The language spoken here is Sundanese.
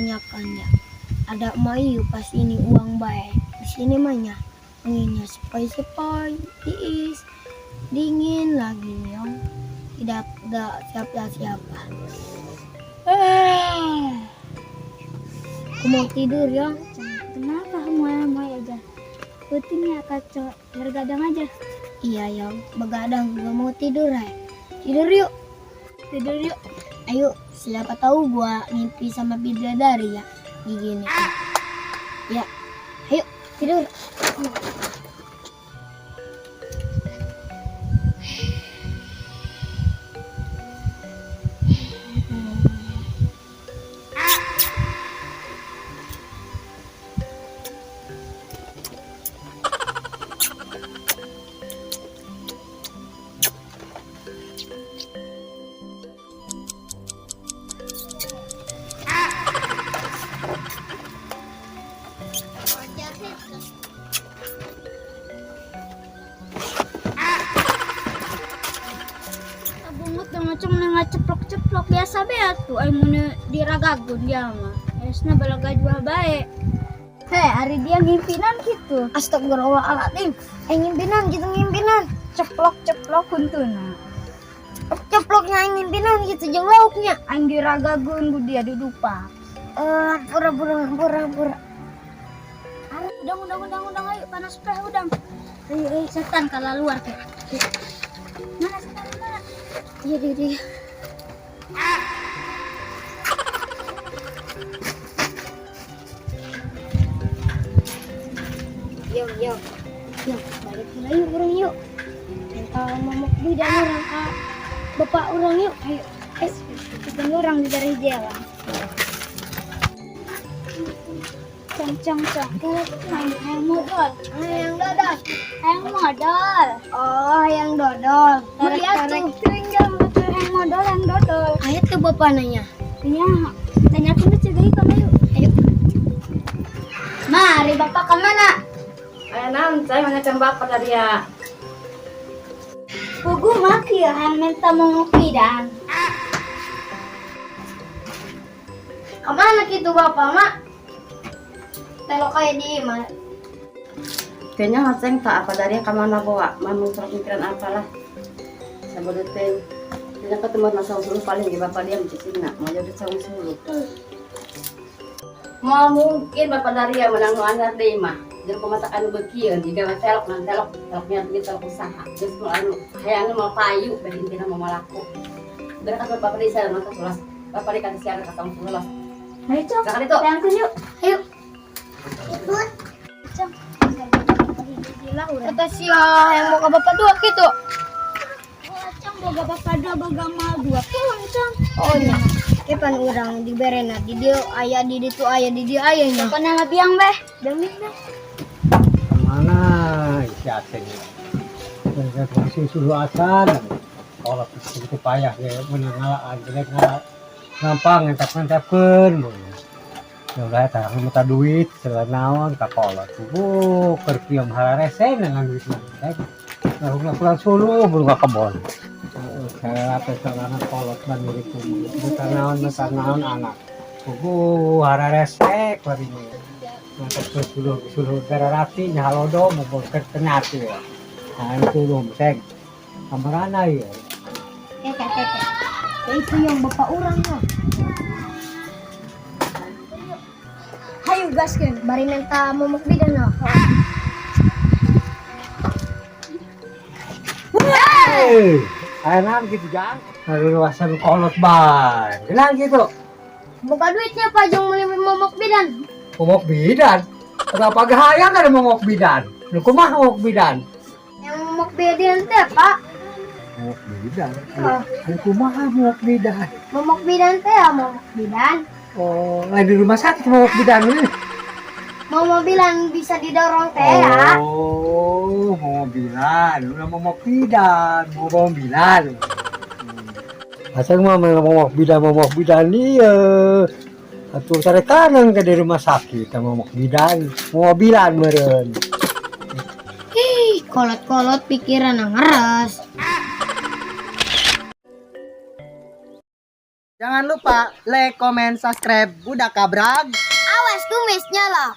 Kebanyakan ya. Ada mayu pas ini uang baik. Di sini mah nya anginnya sepoi-sepoi, tiis, dingin lagi yang tidak ada siapa-siapa. Eh, aku mau tidur ya. Kenapa mau aja? Pentingnya kacau bergadang aja. Iya yang begadang gua mau tidur ya. Tidur yuk. Tidur yuk. Ayo, siapa tahu gua mimpi sama bidadari ya. Gini. Ya. Ayo, tidur. Bungut dong macam ngeceplok-ceplok biasa be atuh ai mun diragagun dia mah. Esna balaga jual bae. Hei, hari dia ngimpinan gitu. Astagfirullahaladzim. Aing ngimpinan gitu ngimpinan. Ceplok-ceplok huntuna. Ceploknya aing ngimpinan gitu jeung lauknya. Aing diragagun ku dia didupa. Eh, pura pura pura pura. Udang udang udang udang ayo panas peh udang. Ayo, ayo. Setan kalah luar teh. Mana setan mana? Iya, iya, iya. Yo, yo. Yo, balik heula yuk urang yuk. Minta momok bidan urang ka bapak urang yuk. Ayo. Ayo. Kita orang di dari jalan. Cong cong cong. Main hayang modal. Hayang dodol. Hayang modal. Oh, hayang dodol. Tarik Tarik tarik tinggal betul hayang modal hayang dodol. Ayo tuh bapak nanya. Iya, tanya aku lucu deui kamu yuk. Ayo. Mari bapak ke mana? Ayo nam, saya mana bapak tadi ya. Pugu maki ya hayang minta mau dan. Kemana gitu bapak mak? Telok kayak di mana? Kayaknya haceng tak apa dari kemana bawa, mamang sok mikiran apalah. Sabodetin. Kayaknya ketemu masa suluh paling di bapak dia mencicina, mau jadi saung suluh. Mau mungkin bapak dari yang menang anyar deh mah. Jadi kumata anu bekieun jika mah telok nang telok, teloknya duit telok usaha. Geus mau anu hayangna mau payu bari intina mau malaku. Dari kata bapak di saya masa sulas. Bapak di kata siaran ka saung suluh los. Ayo cong. Kakak itu. Hayang yuk. Ayo. Ikut. Cong. Kata sia yang mau ke bapak dua gitu. Cong boga bapak dua boga mal dua pun cong. Oh iya. Kapan urang diberena di dia aya di ditu aya di dia aya nya. Pokoknya biang beh. Biang beh. Kemana si Aceng? Masih suruh acan. Kalau begitu payah ya, menang ngalaan, jelek ngala. Gampang ngentep-ngentepkeun. Ya udah, tak minta duit, segala naon, kakolot. Oh, keur kieu mah hararese dengan duit mah. Nah, pulang suluh, belum ka kebon. Saya apa salahna kolot ban milik Minta naon, minta naon anak. Oh, hararese bari Mantap suluh suluh dararati nya halodo mau boker ternyata ya. Nah, itu lu seng. Kamarana ya. Keke keke. Itu yang bapak urang mah. Hayu gaskeun. Bari minta momok bidan no. Hei, aya naon gitu jang. Luasan kolot bae. Kenapa gitu? Boga duitnya Pak jong meuli momok bidan. Momok bidan. Kenapa gahayang ada momok bidan? Lu kumaha momok bidan? Yang momok bidan teh Pak. Momok bidan. Lu kumaha momok bidan? Momok bidan teh ya momok bidan. Oh, lain di rumah sakit momok bidan ini. Momobilan bisa didorong teh ya. Oh, mobilan. Udah momok bidan, mobilan. Asal mah momok bidan iya. Atuh tarik kanan ke di rumah sakit momok bidan, mobilan meureun. Ih, kolot-kolot pikiran ngeres. Jangan lupa like, comment, subscribe. Budak Kabrag. Awas kumisnya lah.